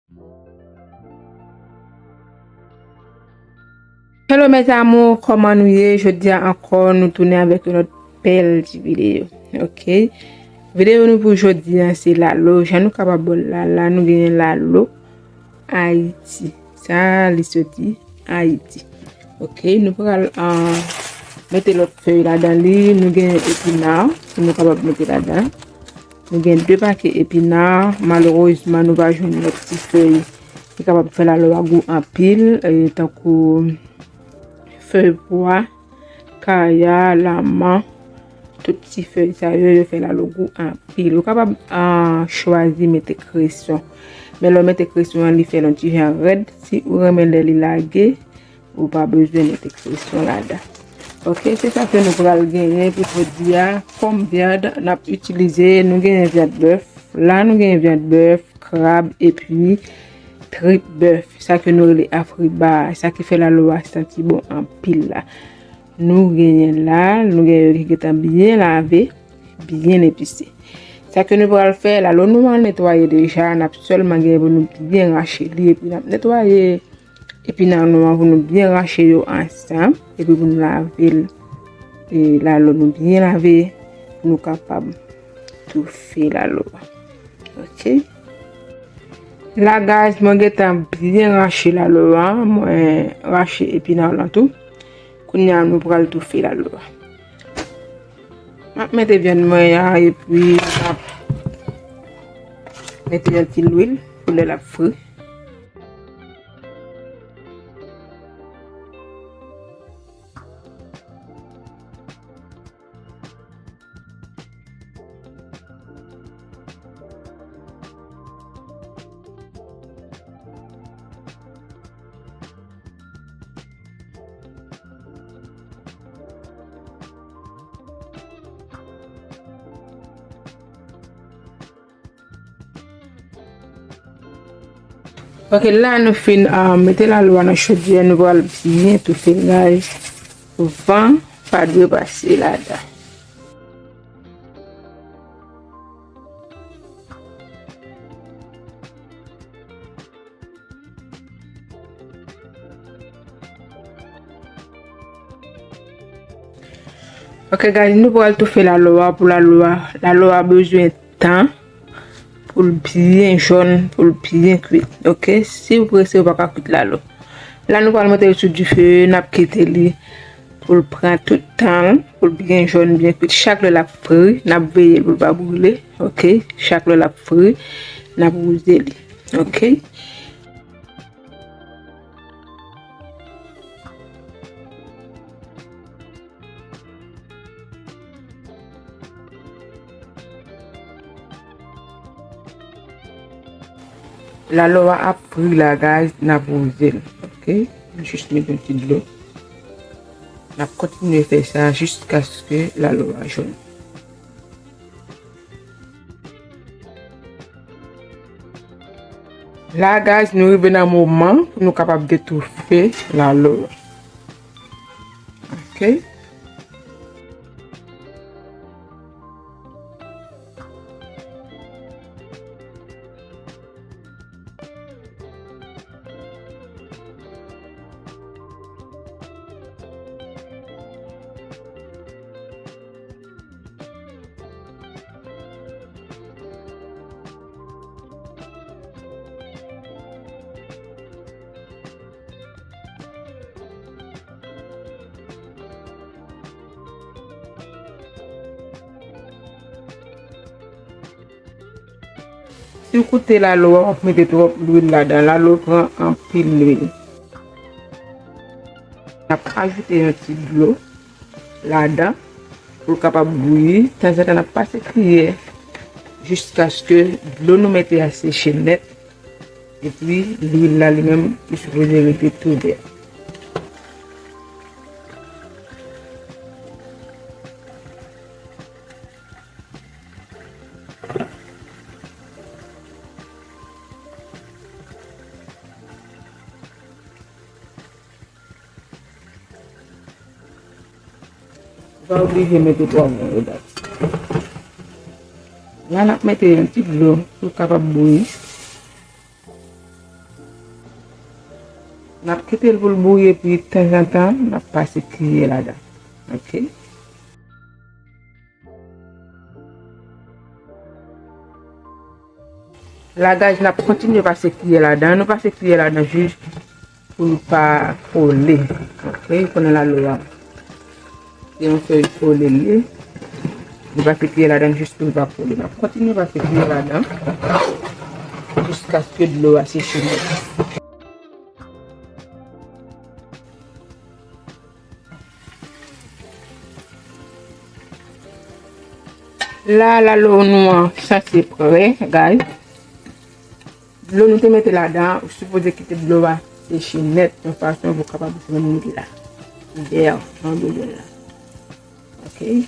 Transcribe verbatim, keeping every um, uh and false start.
Hello mes amours, kòman nou ye? Jodi a ankò, nou tounen avèk yon lòt bèl ti videyo. Ok. Videyo nou pou jodi a, se lalo. Jan nou kapab wè l la, la nou genyen lalo Ayiti. Sa, li soti Ayiti. Ok, nou pral, ah, mete lòt fèy ladan li. Nou gen epina, pou nou kapab mete ladan. Nou gen de pake epina. Malerezman, nou pa jwenn lòt ti fèy ki kapab fè lalo a gou anpil, e, tankou fèy pwa, kaya, laman, tout ti fèy sa yo, yo fè lalo gou anpil. Ou kapab, ah, chwazi mete kreson. Men lè w mete kreson an, li fè l yon ti jan rèd. Si ou renmen lè li lage, ou pa bezwen mete kreson ladan. Ok, se sa ke nou pral genyen pou jodi a. Kòm vyann, n ap itilize, nou genyen vyann bèf. La, nou genyen vyann bèf, krab, epi trip bèf. Sa ke nou rele afriba, sa ki fè lalo a santi bon anpil la. Nou genyen la, nou genyen yo ki gentan byen lave, byen epise. Sa ke nou pral fè, lalo nou an netwaye deja, n ap sèlman genyen pou nou byen rache li, epi n ap netwaye epina nou an pou nou byen rache yo ansanm, epi pou nou lave l, e lalo nou byen lave, pou nou kapab toufe lalo a. Ok. La, guys, mwen gentan byen rache lalo a, mwen rache epina lan tou. Kounye a, nou pral toufe lalo a. M ap mete vyann mwen an, epi m ap mete yon ti lwil pou lè l ap fri. Ok, la nou fin, ah, mete lalo a nan chodyè, nou pral byen toufe l, guys. Van pa dwe pase ladan. Ok, guys, nou pral toufe lalo a pou lalo a. Lalo a bezwen tan pou l byen jòn, pou l byen kwit. Ok, si w prese, ou pa ka kwit lalo. La, nou pral mete l sou dife, n ap kite li pou l pran tout tan l, pou l byen jòn, byen kwit. Chak lè l ap fri, n ap veye l pou l pa brile. Ok, chak lè l ap fri, n ap wouze li. Ok. Lalo a ap fri la, guys, n ap wouze l. Ok? Jis met yon ti dlo. N ap kontinye fè sa jiskaske lalo a jòn. La, guys, nou rive nan moman pou nou kapab detoufe lalo. Ok. Si w koute lalo a, w ap mete twòp lwil ladan. Lalo pran anpil lwil. N ap ajoute yon ti dlo ladan pou l kapab bouyi. Tanzantan, n ap pase kiyè jiskaske dlo nou mete a seche nèt. Epi, lwil la, li menm, li sipoze rete tou vè. Ou pa oblije mete pwason yo dat. La, n ap mete yon ti dlo pou l kapab bouyi. N ap kite l pou l bouyi, epi tanzantan n ap pase kiyè ladan. Oke. La, guys, n ap kontinye pase kiyè ladan. Nou pase kiyè ladan jis pou l pa kole. Oke, konnen lalo a gen yon fèy kole li. Nou pase kiyè ladan jis pou l pa kole. N ap kontinye pase kiyè ladan jiskaske dlo a seche nèt. La, lalo nou an sanse prè, guys. Dlo nou te mete ladan an, ou sipoze kite dlo a seche nèt, yon fason pou w kapab jwenn li la. Dèyè, nan dlo la. Oke.